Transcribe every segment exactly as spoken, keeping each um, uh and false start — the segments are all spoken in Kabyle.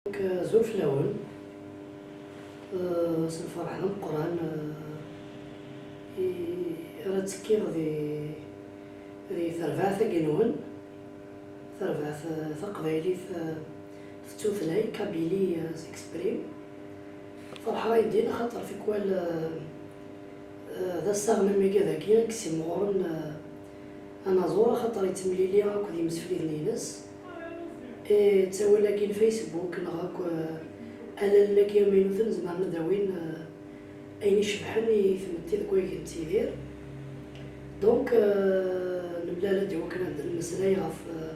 Donc, azul fell-awen. Eh, s lferḥ d ameqqran, eh, i ara ttekkiɣ di, di terbaɛt-agi-nwen, terbaɛt, eh, taqbaylit, eh, tettutlay, Kabylie, eh, s'exprime. Ferḥeɣ ay ddin, axaṭer tikwal, eh, eh, d assaɣ n amigad-agi i yessimɣuren, eh, anaẓur, axaṭer yettemlili akked yimsefliden-ines. Eh, ttawil-agi n Facebook neɣ akk, eh, allalen-agi imaynuten zemren ad d-awin, eh, ayen icebḥen i tmetti deg wayen nettidir. Donc, eh, nemlal-d i wakken ad d-nemmeslay ɣef, eh,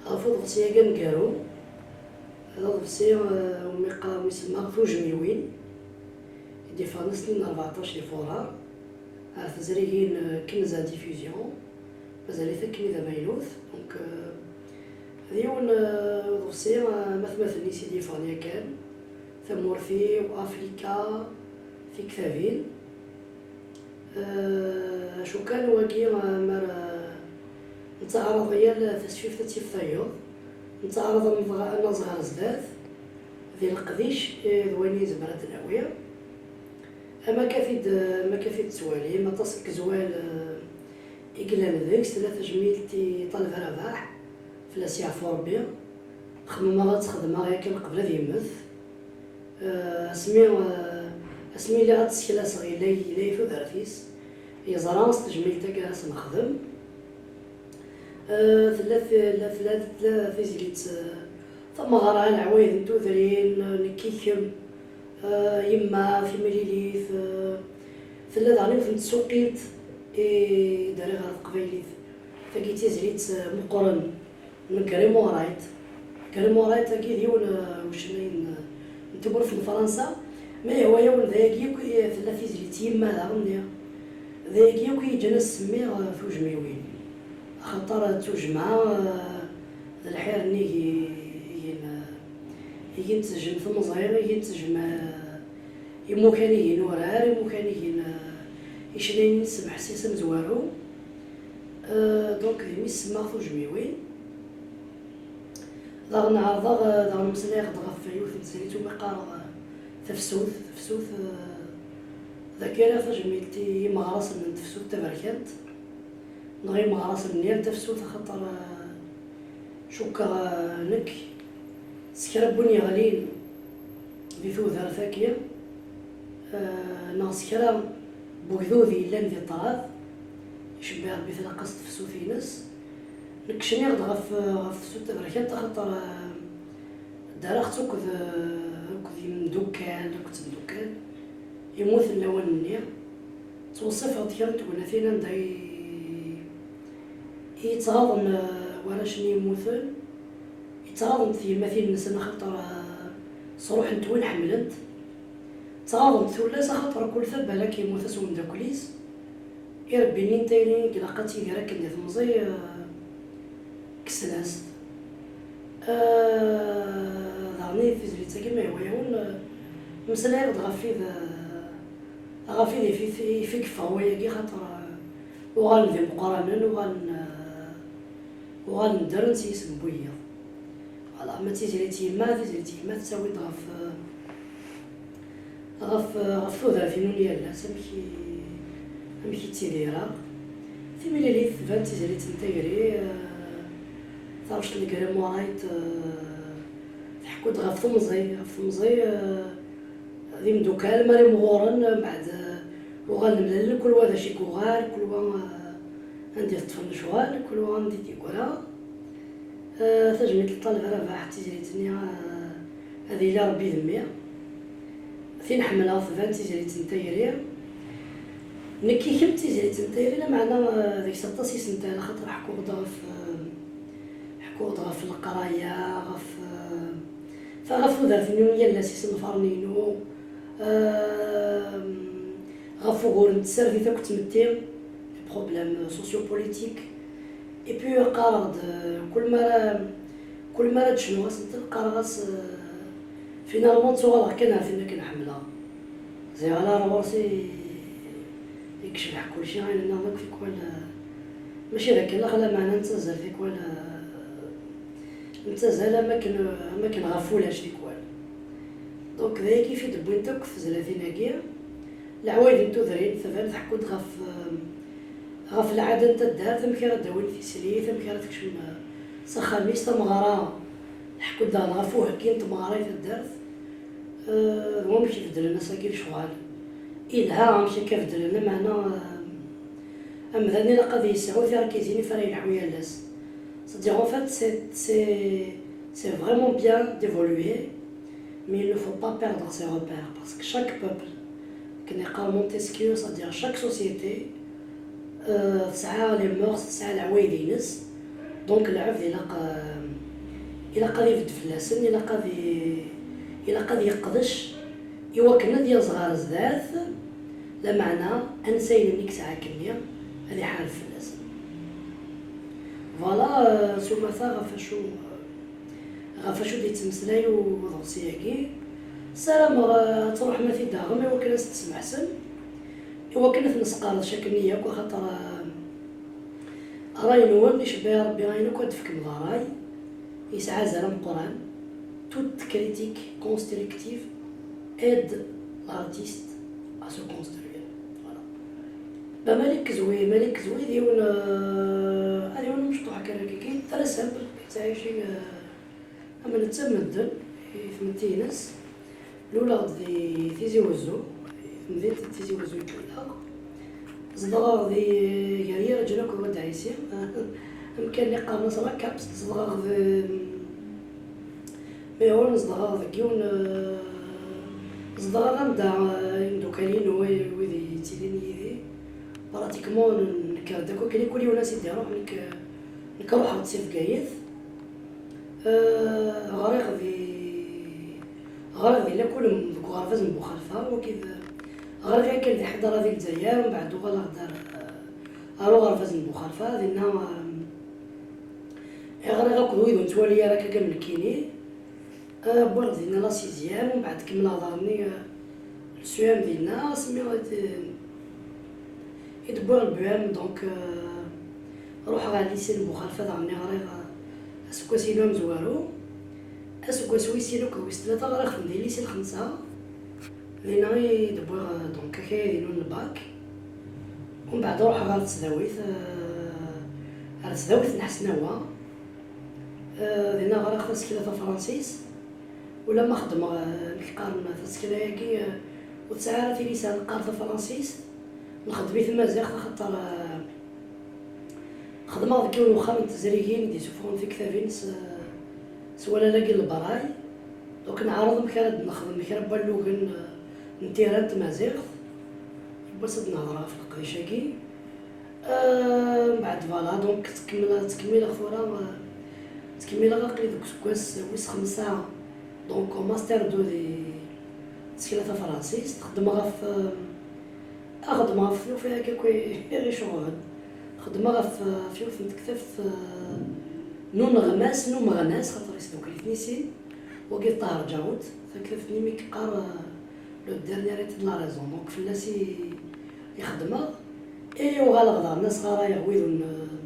ɣef uḍebsi-agi aneggaru. D aḍebsi, eh, umi qqar, umi semmaɣ Tujmiwin, i d-iffɣen ass-nni n rbeɛṭac di Fuṛar, ɣer tezrigin, eh, Kenza Diffusion. Mazal-it akken d amaynut. Donc, euh, d yiwen, euh, uḍebsi, euh, am atmaten-is i d-yeffɣen yakan, Tamurt-iw, Afrika, Tiktabin. Euh, acu kan wagi, euh, mi ara nettaɛraḍ yal tasfift ad tt-yaf tayeḍ, nettaɛraḍ ad naẓ ɣer zdat, di leqdic, eh, d wayen i nezmer ad d-nawi. Am akka t-id, am akka t-id-tettwalim, aṭas n kezwal, eh, i yellan deg-s, tella tajmilt i Ṭaleb Rabaḥ, fell-as yeɛfu Rebbi. Xemmemeɣ ad tt-xedmeɣ yakan qbel ad yemmet. Eh, asmi, eh, asmi lliɣ ad tt-seklaseɣ yella, yella i tudert-is, yeẓra s tejmilt-agi ara s-nexdem. Eh, tella, tella, tella, tella tizlit, eh, tameɣra, leɛwayed n tudrin, eh, nekk i kemm, eh, yemma, timlilit, eh, tella daɣen yiwet n tsuqilt i d-rriɣ ɣer teqbaylit. Tagi d tizlit, eh, meqqren n Graham Wright. Graham Wright-agi d yiwen, eh, ucennay n, n tewwurt n Fransa. Ma yehwa-yawen, d ayagi akk i tella tizlit yemma daɣen-nni. D ayagi akk i yeǧǧan ad s-semmiɣ, eh, Tujmiwin. Axaṭer d tujemɛa, eh, d lḥir nnig i, i gin, eh, i gin tejjem temẓi, i gin tejjem, eh, imukan i gin urar, imukan i gin, eh, icennayen-ines mḥessis amezwaru. Eh, donc, d mi semmaɣ Tujmiwin. Daɣen ɛerḍeɣ, eh, daɣen meslayeɣ-d ɣef yiwet n tesrit umi qqareɣ, eh, Tafsut. Tafsut, eh, d akka ara tajmilt i yimeɣrasen n Tefsut Taberkant, neɣ imeɣrasen n yal tafsut, axaṭer, eh, cukkeɣ, eh, nekk s kra n win yeɣlin di tudert-agi, eh, neɣ s kra n wegdud yellan di ṭṭrad, icebbeɛ Rebbi tlaq-as tefsut-ines. Nekk cniɣ-d ɣef, ɣef Tefsut Taberkant, axaṭer, eh, ddreɣ-tt akked, eh, akked yimdukal, akked temdukal. Yemmuten lawan-nni. Ttweṣṣifeɣ-d kra n tegnatin anda i, i yettɣaḍen, eh, warrac-nni yemmuten. Ttɣaḍent tyemmatin-nsen axaṭer, eh, sruḥent win ḥemmlent. Ttɣaḍent tullas axaṭer kul ta balak yemmut-as umeddakel-is. Irebbi-nni n tayri i ilaq ad tidir akken di temẓi, eh, kksen-as-t. Eh, daɣen i tizlit-agi ma yehwa-yawen, eh, mmeslayeɣ-d ɣef id, eh, ɣef id ifi, ifi yeffeɣ wayagi, xaṭer, eh, uɣalen d imeqqranen, uɣalen, eh, uɣalen ddren s yisem n wiyiḍ. Voilà, ma d tizlit yemma, tizlit yemma tettawi-d ɣef, ɣef, ɣef tudert-inu n yal ass, amek i, amek i ttidireɣ. Timlilit tban d tizlit n tayri, eh, taɣect n Graham Wright, eh, tḥekku-d ɣef temẓi, ɣef temẓi, eh, d imdukal, mi ara mɣuren, mbeɛd, eh, uɣalen mlalen, kul wa d acu i yuɣal, kul wa, eh, anda i t-ṭṭfen lecɣal, kul wa anda i d-yeggra. Eh, tajmilt n Ṭaleb Rabaḥ, d tizlit-nni, eh, ad yili Rebbi d mmi. Tin ḥemmleɣ tban d tizlit n tayri. Nekk i kemm d tizlit n tayri, lameɛna, eh, deg-s aṭas isental, axaṭer ḥkuɣ-d ɣef, eh, ḥkuɣ-d ɣef leqraya, ɣef, eh, ɣef tudert-inu n yal ass, isenfaren-inu, eh, ɣef wuguren n tsertit akked tmetti, les problèmes sociopolitiques. Et puis qqareɣ-d, eh, kul mi ara, kul mi ara d-cnuɣ asentel, qqareɣ-as, eh, finalement ttuɣaleɣ kan ar tin akken ḥemmleɣ. Ziɣ ala ar ɣur-s i, i yecbeḥ kulci, ayen nniḍen akk tikwal, eh, mačči d akken, lameɛna nettazzal tikwal, eh, Nettazal am akken, am akken ɣef ulac tikwal. Donc d ayagi i d-wwint akk tezlatin-agi. Leɛwayed n tudrin, tban tḥekku-d ɣef, ɣef lɛada n taddart, amek ara d-awin tislit, amek ara tekcem s axxam-is, tameɣra, tḥekku-d daɣen ɣef uheggi n tmeɣra i taddart. Eh, d wamek ibeddlen ass-agi lecɣal. Ilha amek akka beddlen, lameɛna, eh, amdan ilaq ad yesɛu tirkizin i ara yelḥu yal ass. C'est-à-dire, en fait, c'est, c'est, c'est vraiment bien d'évoluer, mais il ne faut pas perdre ses repères, parce que chaque peuple, akken yeqqar Montesquieu, c'est-à-dire chaque société, euh, tesɛa les mœurs, tesɛa leɛwayed-ines. Donc lɛebd ilaq, euh, ilaq ad ibedd fell-asen, ilaq ad i-, ilaq ad yeqdec i wakken ad yaẓ ɣer zdat, lameɛna ansayen-nni i yesɛa akkenni ad iḥareb fell-asen. Voilà, euh, s umata ɣef wacu, ɣef wacu d-yettmeslay uḍebsi-agi. Ssarameɣ, euh, ad truḥem ad t-id-taɣem i wakken ad s-tesmeḥsem, i wakken ad t-nesqerdec akkenni yakk, axaṭer, euh, ṛṛay-nwen icebba-yi Ṛebbi ayen akk ad d-tefkem d ṛṛay, yesɛa azal ameqqran. Toute critique constructive aide l'artiste à se construire. Voilà. Ba Malik Kezwi, Malik Kezwi d yiwen, euh, d yiwen umecṭuḥ kan akkagi, très simple, yettɛici, euh, am netta am medden, i tmetti-ines. Luleɣ-d di Tizi Wezzu, di temdint n Tizi Wezzu i d-luleɣ. Zedɣeɣ di gar Yiraǧen akked Wad Ɛisi, amkan-nni qqaren-as Rakaps. Zedɣeɣ di Mehun, zedɣeɣ deg yiwen, eh, zedɣeɣ anda, eh, imeddukal-inu, wid yettilin yid-i. Pratiquement, nekker-d akk akken i kul yiwen as i d-iruḥ, nekk, nekk ruḥeɣ-d si Bgayet. Eh, ɣriɣ di, ɣriɣ di lakul n, deg uɣerbaz n Buxalfa, wagi d, ɣriɣ yakan di Ḥidara di Lezzayer, mbeɛd uɣaleɣ-d ar, ar uɣerbaz n Buxalfa, dinna, eh, i ɣriɣ akked wid ur nettwali ara akka am nekkini. Eh, wwiɣ-d dinna la sixième, mbeɛd kemmleɣ daɣen, eh, le C E M dinna, asmi i d-, i d-wwiɣ le B E M, donc, euh, ruḥeɣ ɣer lycée n Buxalfa daɣen i ɣriɣ, euh, aseggas-inu amezwaru. Aseggas wis sin akked wis tlata ɣriɣ-ten di lycée Lxemsa, dinna i d-wwiɣ, euh, donc, akayad-inu n lbak. Umbeɛd ruḥeɣ ɣer tesdawit, euh, ɣer tesdawit n Ḥesnawa. Euh, dinna ɣriɣ tasekla tafransist. Ulamma xeddmeɣ, eh, amek qqaren tasekla-agi, eh, ur tesɛi ara tilisa, neqqar tafransist, nxeddem i tmaziɣt, axaṭer, eh, xedmeɣ deg yiwen n uxxam n tezrigin i d-yessufɣen tiktabin s, s wallal-agi n lebray. Donc neɛreḍ amek ara d-nexdem kra n wallugen, eh, n tira n tmaziɣt. Yiwwas ad nehder ɣef leqdic-agi. Euh, mbeɛd, voilà, donc, ttkemmil-, ttkemmileɣ tura, euh, ttkemmileɣ aql-i deg useggas wis xemsa, donc, au master deux di tsekla tafransist. Xeddmeɣ ɣef, euh, xeddmeɣ ɣef tlufa-agi akk i, i ɣ-iceɣben. Xeddmeɣ ɣef, euh, ɣef yiwet n tektabt, euh, n uneɣmas, n umeɣnas, xaṭer isdukkel-iten i sin, wagi d Ṭaher Ǧawed, taktabt-nni mi yeqqar, euh, Le dernier était de la raison. Donc, fell-as i, i xeddmeɣ. I uɣaleɣ daɣen ad sɣarayeɣ wid ur n-,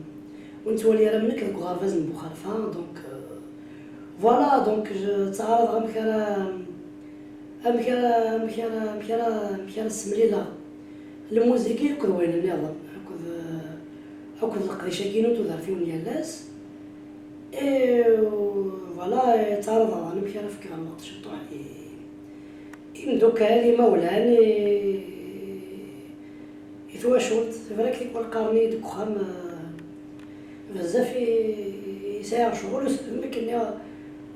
ur nettwali ara am nekk deg uɣerbaz n Buxalfa. Donc, euh, voilà, donc, je, ttɛaraḍeɣ amek ara, amek ara, amek ara, amek ara, amek ara ssemlileɣ lmuziki akked wayen nniḍen, akked, euh, akked leqdic-agi n tudert-iw n yal ass. I, voilà, ttɛaraḍeɣ daɣen amek ara fkeɣ lweqt ciṭuḥ i, imeddukal, imawlan, i, i twacult. C'est vrai que tikwal qqaren-iyi-d deg uxxam, eh, bezzaf i, i sɛiɣ ccɣel, ur s-, am akken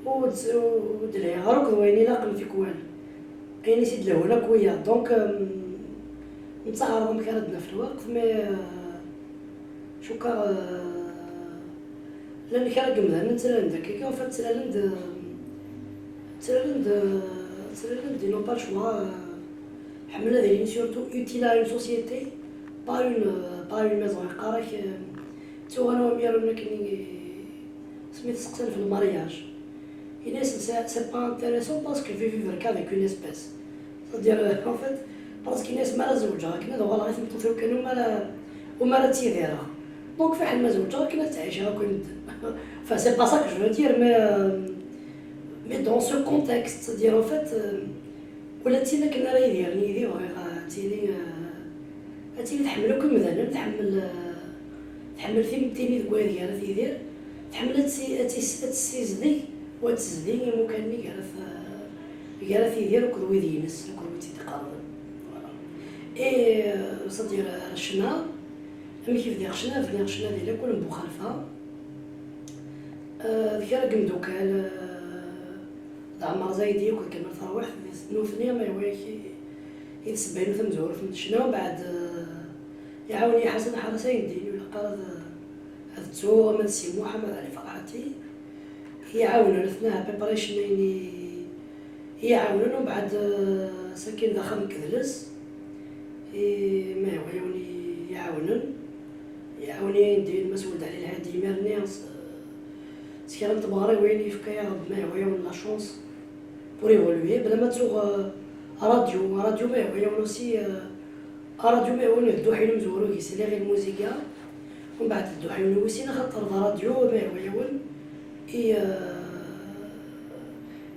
ur d-, ur d-lhiɣ ara akked wayen ilaqen tikwal. Ayen i s-id-lehun akk wiyaḍ. Donc, euh, nettaɛraḍ amek ara d-naf lweqt, mais, euh, cukkeɣ, euh, llan kra n yemdanen ttralen-d akka, en fait, ttralen-d, ttralen-d, ttralen-d, ils n'ont pas le choix, euh, ḥemmel ad ilin surtout utile à une société, pas une, euh, pas une maison. Yeqqar-ak, euh, ttuɣ anwa mi ara akken i, asmi t-seqsan ɣef le mariage. Yenna-yasen, c'est, c'est pas intéressant parce que je vais vivre qu'avec une espèce. C'est-à-dire, euh, en fait, parce que yenna-yas, mi ara zewǧeɣ akken ad uɣaleɣ i tmeṭṭut-iw kan, umi ara, umi ara ttidireɣ. Donc, fiḥel ma zewǧeɣ akken ad ttɛiceɣ akk i medden. Enfin, c'est pas ça que je veux dire, mais, euh, mais dans ce contexte, c'est-à-dire, en fait, euh, ula d tin akken ara yidiren yid-i, bɣiɣ, euh, ad tili, euh, ad tili tḥemmel akk imdanen, tḥemmel, euh, tḥemmel timetti-nni deg wayed gar ad tidir, tḥemmel ad tsi-, ad tis-, ad tessizdeg u ad tezdi imukan-nni gar ad, gar ad tidir akked wid-ines, akked wid tt-id-iqerben. Voilà. Et, euh, c'est-à-dire, euh, ccna, amek i bdiɣ ccna? Bdiɣ ccna di lakul n Buxalfa. Euh, d kra n yimdukal, euh, d Ɛmer Zaydi akked Kamal Terwiḥt, d nutni, ma yewwi-ak, i, i d ssebba-inu tamezwarut n ccna. Mbeɛd, euh, iɛawen-iyi Ḥasan Ḥaras ayen din, ilaq ara ad, ad ttuɣ ama d Si Muḥ, ama d Ɛli Ferḥati. I yi-iɛawnen, atna à peu près ccna-nni i yi-iɛawnen, umbeɛd, euh, sakin d axxam n Kedles, i, ma yewwi-awen i yi-iɛawnen. Iɛawen-iyi ayen din Mass Weld Ɛli Lhadi imir-nni s, s kra n tmeɣriwin, yefka-yaɣ-d, ma yewwi-awen, la chance pour évoluer. Bla ma ttuɣ, euh, radio, radio, ma yewwi-awen aussi, euh, radio, ma yewwi-awen, d dduḥ-inu amezwaru i sliɣ i lmuziga. Umbeɛd d dduḥ-inu wis sin, axaṭer d radio, ma yewwi-awen, i, euh,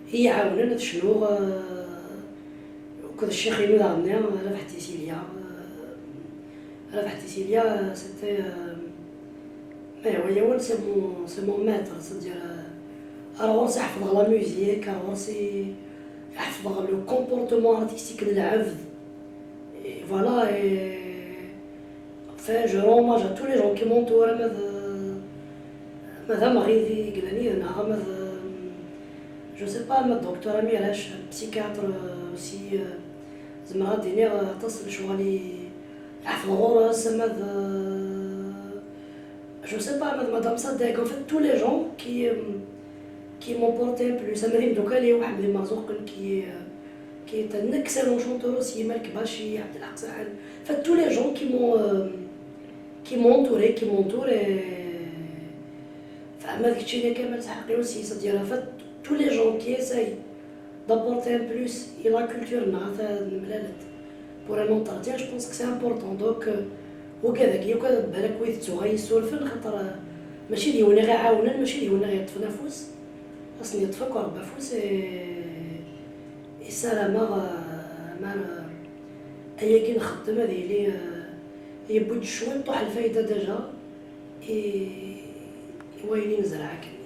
i yi-iɛawnen ad cnuɣ, euh, akked ccix-inu daɣen-nni, Rabeḥ Tisilya. Rabeḥ Tisilya, c'était, euh, ma yewwi-awen, c'est mon, c'est mon maître, c'est-à-dire, euh, ar ɣur-s i ḥefḍeɣ la musique, ar ɣur-s i ḥefḍeɣ le comportement artistique n lɛebd. Et voilà, et enfin, je rends hommage à tous les gens qui m'entourent, ama d, ama d amɣid i yellan yid-neɣ, ama d, je sais pas, ama d docteur Amirac, psychiatre, euh, aussi, euh, zemreɣ ad d-iniɣ, euh, aṭas n lecɣal i ḥefḍeɣ ɣur-s, ama d, euh, je sais pas, ama d Madame Sadeg, en fait, tous les gens qui, euh, qui m'ont porté un plus, ama d imdukal-iw, Ḥmed Imerzuqen, qui, euh, qui est un excellent chanteur aussi, Malek Bachi, Abdelhak Sahan. En fait, tous les gens qui m'ont, euh, qui m'ont entouré, qui m'entourent, et, enfin, ma d keččini Kamal Saḥaqi aussi, c'est-à-dire, en fait, tous les gens qui essayent d'apporter un plus à la culture, pour un entretien, je pense que c'est important. Donc, euh, wigad-agi akk, balak wid ttuɣ ay yessurfen, xaṭer, euh, mačči d yiwen i ɣ-iɛawnen, mačči d yiwen i ɣ-yeṭṭfen afus, ad sen-yeṭṭef akk Rebbi afus, et, et ssarameɣ, euh, amar, euh, ayagi nxeddem ad yili, euh, yewwi-d cwiṭ uḥ lfayda déjà i, i wayen i nezreɛ akken.